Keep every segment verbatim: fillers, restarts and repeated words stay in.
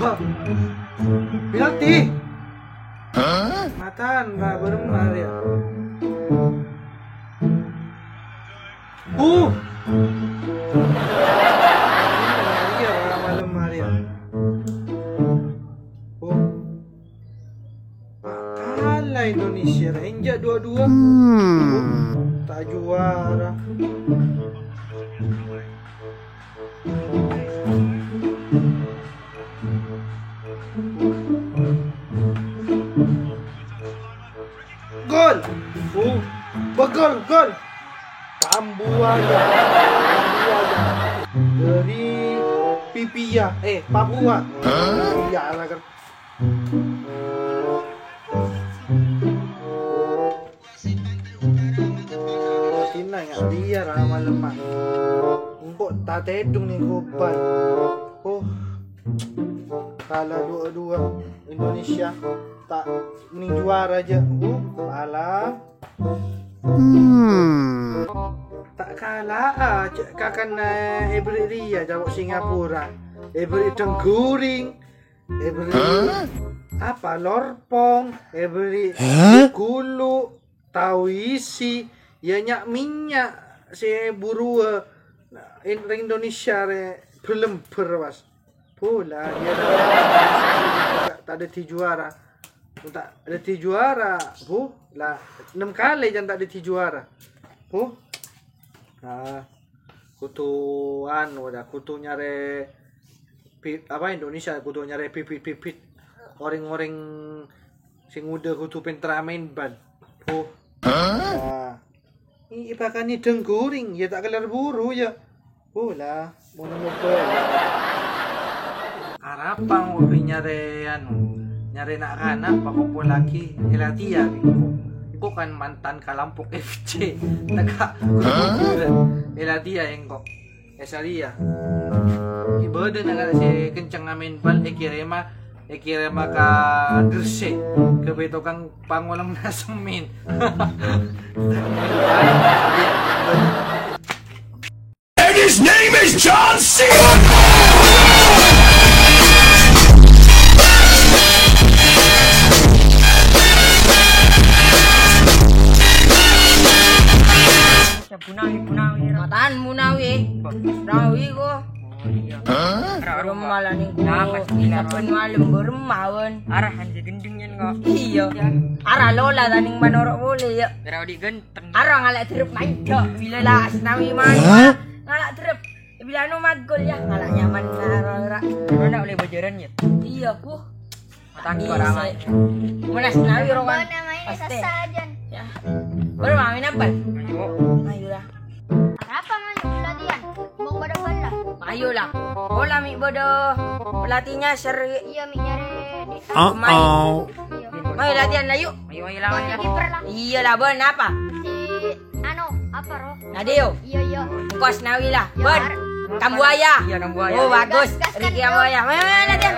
Wah. Penalti. Matan, ra bârâmma rèya. Uh. Iyâ, ra malem arèya. Uh. Kalah Indonesia, enjâ' dua dua. Hmm. Uh, ta' juara. Gol! Uh, begol, gol! Kambuaya, Kambuaya. Dari Pipia, eh, Papua. Hah? Iya, lah, kan. Cina nggak liar, ah, malem, ah. Engko' ta' tèdung nèng kobân. Oh. Kalah dua dua. Indonesia ta' mending juara aja. Uh, kalah. Hmm. Ta' kala, ah, cè' kakan, eh, èberri' rèya, cowok Singapura. Èberri' dengguring, èberri' apa, lorpong, èberri' gulu, tau isi, ya nya'-mènya' sè buruwâ, eh, in-, rèng Indonesia rè bellembher, pas. Bola, iyâ, ta' dhâddhi juara. Ta' dhâddhi juara, Bu. Lah, ennem kalè jân ta' dhâddhi juara. Bu. Nah, kodhu anu, dah, kodhu nyarè pi-, apa, Indonesia kodhu nyarè bibit-bibit. Orèng-orèng sè ngodâ kodhu pènter maèn bal. Bu. Nah. I-, ipakanè dengguring, ya ta' kellar buru, ya. Bola, mon nemmo bola. Arapa ngopi nyarè, anu, nyarè na'-kana' pakompollaghi, èlatèya bi' engko'. Engko' kan mantan kalampok F C. Teka. Èlatèya engko'. Èsarèya. Ibâdâ na'-kana' sè kenceng maèn bal èkèrèma, èkèrèma ka Gresik, ka bâi tokang pangolong na semèn. And his name is John Cena. Bunawi, bunawi, ra. Matan bunawi. Bunawi ko. Oh, iya. Hah? Ra, ra, ra. Malem nèng ko. Sabbhân malem bârâmma bân. Arahan sè gendheng yèn ko. Iyâ. Iyâ. Ara lola tanèng manoro' polè, ya. Ra odi ganteng. Ara ngala' derep maèn, Cok. Bilâ la Asnawi maèn. Hah? Ngala' derep. Bilâ anu magol, ya. Ngala' nyaman, ra, ra, ra. Ora na' ollè bâjârân, ya? Iyâ, Bu. Matang. Iyâ, korangan. Sè. Mana Asnawi rowan? Bâna maèn pasti. Sasajan. Ya. Bârâmma maèn apa? Ayo. Ayo lah. Apa maèn pelatihan? Mau pada bal la? Ayo lah. Bola mè' bâdâ pelatihnya seri. Iyâ, mè' nyarè di-, pemain. Iyâ. Ayo latihan lah, yuk. Ayo, ayo lah, ayo. Kiper lah. Iyâ lah, bâl, apa? Si, anu, apa, Ro? Nadeo. Iyâ, iyâ. Engko' Asnawi lah. Iyâ, bâl. Ar- Kambuaya. Iyâ, Kambuaya. Oh, bagus. Gas, gas, Ricky gas. Kambuaya. Mana, mana dia?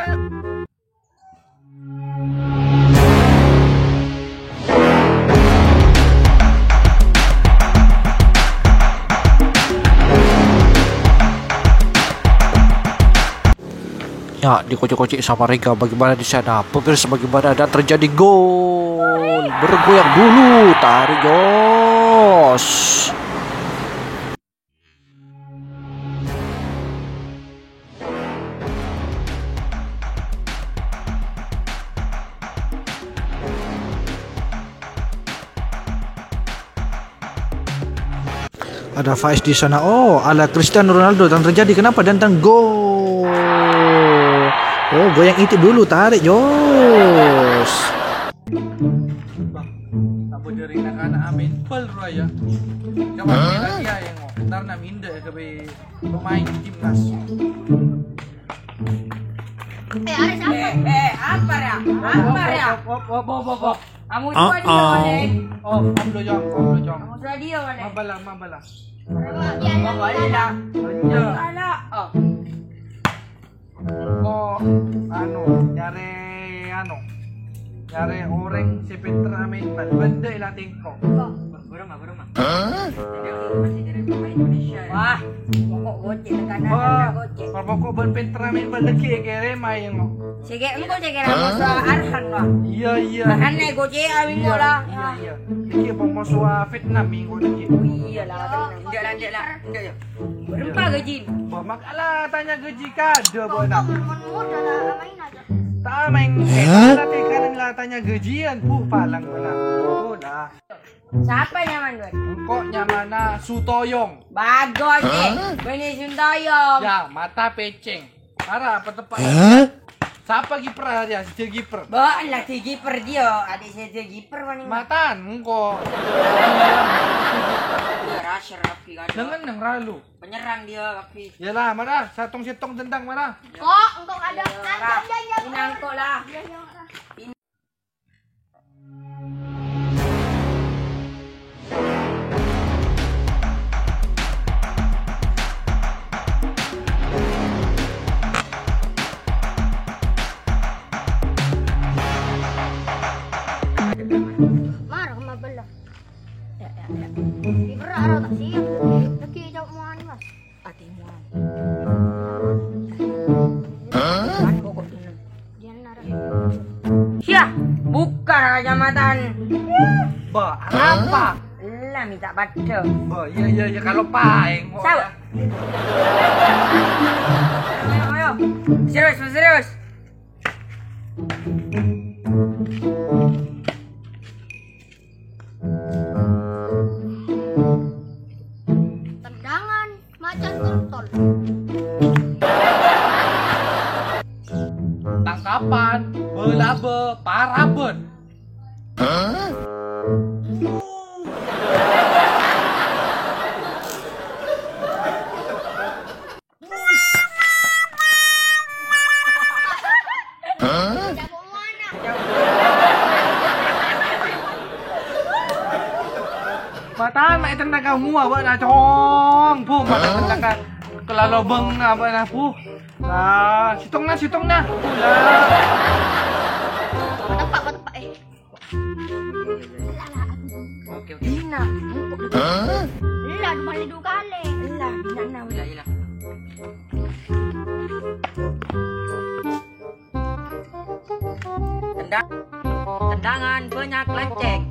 Ya, dikocok-kocok Saparega. Bagaimana di sana? Pemirsa, bagaimana? Dan terjadi gol. Bergoyang dulu. Tarik, jos. Ada Faiz di sana. Oh, ala Cristiano Ronaldo. Dan terjadi kenapa? Dan tang gol. Oh, goyang itu dulu, tarik, jos. Bang, apa jârèya na'-kana' maèn bal rowa, ya? Coba latihan, ya, ngo. Entar na' minda, ya, ka pemain timnas. Eh, Aris, apa? Eh, eh, apa, ya? Apa, ya? Op, op, op, op, op, op. Kamu dua dia, Wadé. Oh, Om Dojong, Om Dojong. Kamu dua dia, Wadé. Mabala, mabala. Mabala. Iya. Ala, oh. Kok, anu, nyarè, anu, nyarè orèng sè pènter maèn bal, bân dâ' èlatèh engko'. Kok? Burung, Mak, burung, Mak. Hah? Wah, pokok gocek, tekan Wah, gocek. Pokok ban pinter main bal lagi kere main kok. Sik engko sik kira musuh Arhan, wah. Iya, iya. Arhan nek gocek awin Iya, lah. Iya, iya. Iki apa musuh Vietnam minggu lagi. Oh, iya lah. Ndak lah, ndak lah. Ndak ya. Berempa gaji. Bah, mak lah tanya gaji kada, Bu, nak. Mon-, mon-, modal lah, main aja. Tameng. Hah? Nanti kan lah tanya gajian, Bu, palang benar. Oh, lah. Sapa nyamana, Dun? Engko' nyamana Sutoyong. Bagus, eh. Hah? Bânnè Sutoyong. Ya, mata peceng. Ara, apa tepat? Hah? Sapa kiper ya? Si kiper. Mbok lah di kiper dia, adik saya di kiper paling. Matan, engko'. Iya, Rasher, Rafi, kan. Dengan yang ralu. Penyerang dia, Rafi. Yalah, mana? Setong-setong tendang, mana? Kok, engko' ada. Iya, Raf. Ini engko' lah. Iya, iya, Raf. Marah sama belah. Ya, ya, ya. Ibarat arah tak siap. Lagi jawab muan, Mas. Ati muan. Hah? Kan kok kok dulu. Diyan nara. Syah, buka kacamatan. Ba, apa? Lah, minta pada. Ba, iya, iya, iya, kalau paeng, kok Sawa. Ya. Ayo, ayo. Serius, serius. Tendangan macan kultol. Tangkapan, bâlâbâ, paraban. Matan, ma' ètendhâ ka mua bâ'na, cong. Bu, matan tendhâ ka kalobâng bâ'na, Bu. Lah, sèttong na, sèttong na. Bu, lah. Tepa', tepa', eh. Oke, oke. Ina, engko'. Hah? Ella, cuma dua kali. Ella, ina, ina, ella, ella. Tendang-, tendangan banyak lenceng.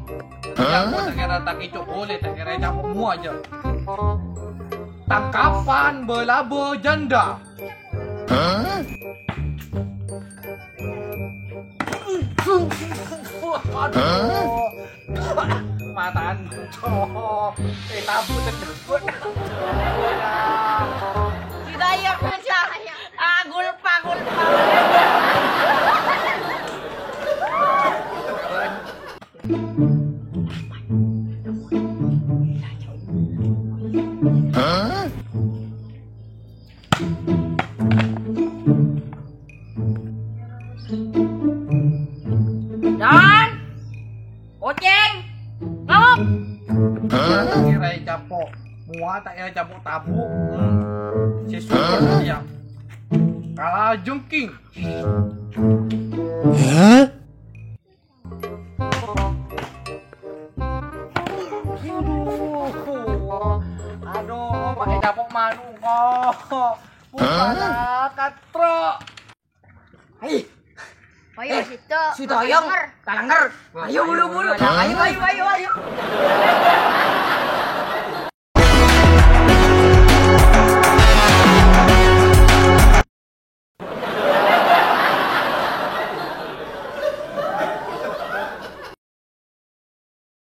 Hah? Ya, gua tak kira tak kicok boleh, tak kira campur mua aja. Tangkapan bâlâbâ janda. Hah? Aduh. Hah? Matan. Eh, tabut, tabut. Dibayar, Bang. Ah, gulpa, gulpa. Hah? Dan kucing ngamuk. Hah? Kira capok mua, tak kira capok tabuk. Hmm. Si super ya. Kalah jengking. Hah? Aduh, aduh, pakai capok manu kok. Bukan katro. Hei. Ayo, eh, situ. Sutoyong, kalenger. Ayo, buru-buru. Ayo, ayo, ayo, ayo.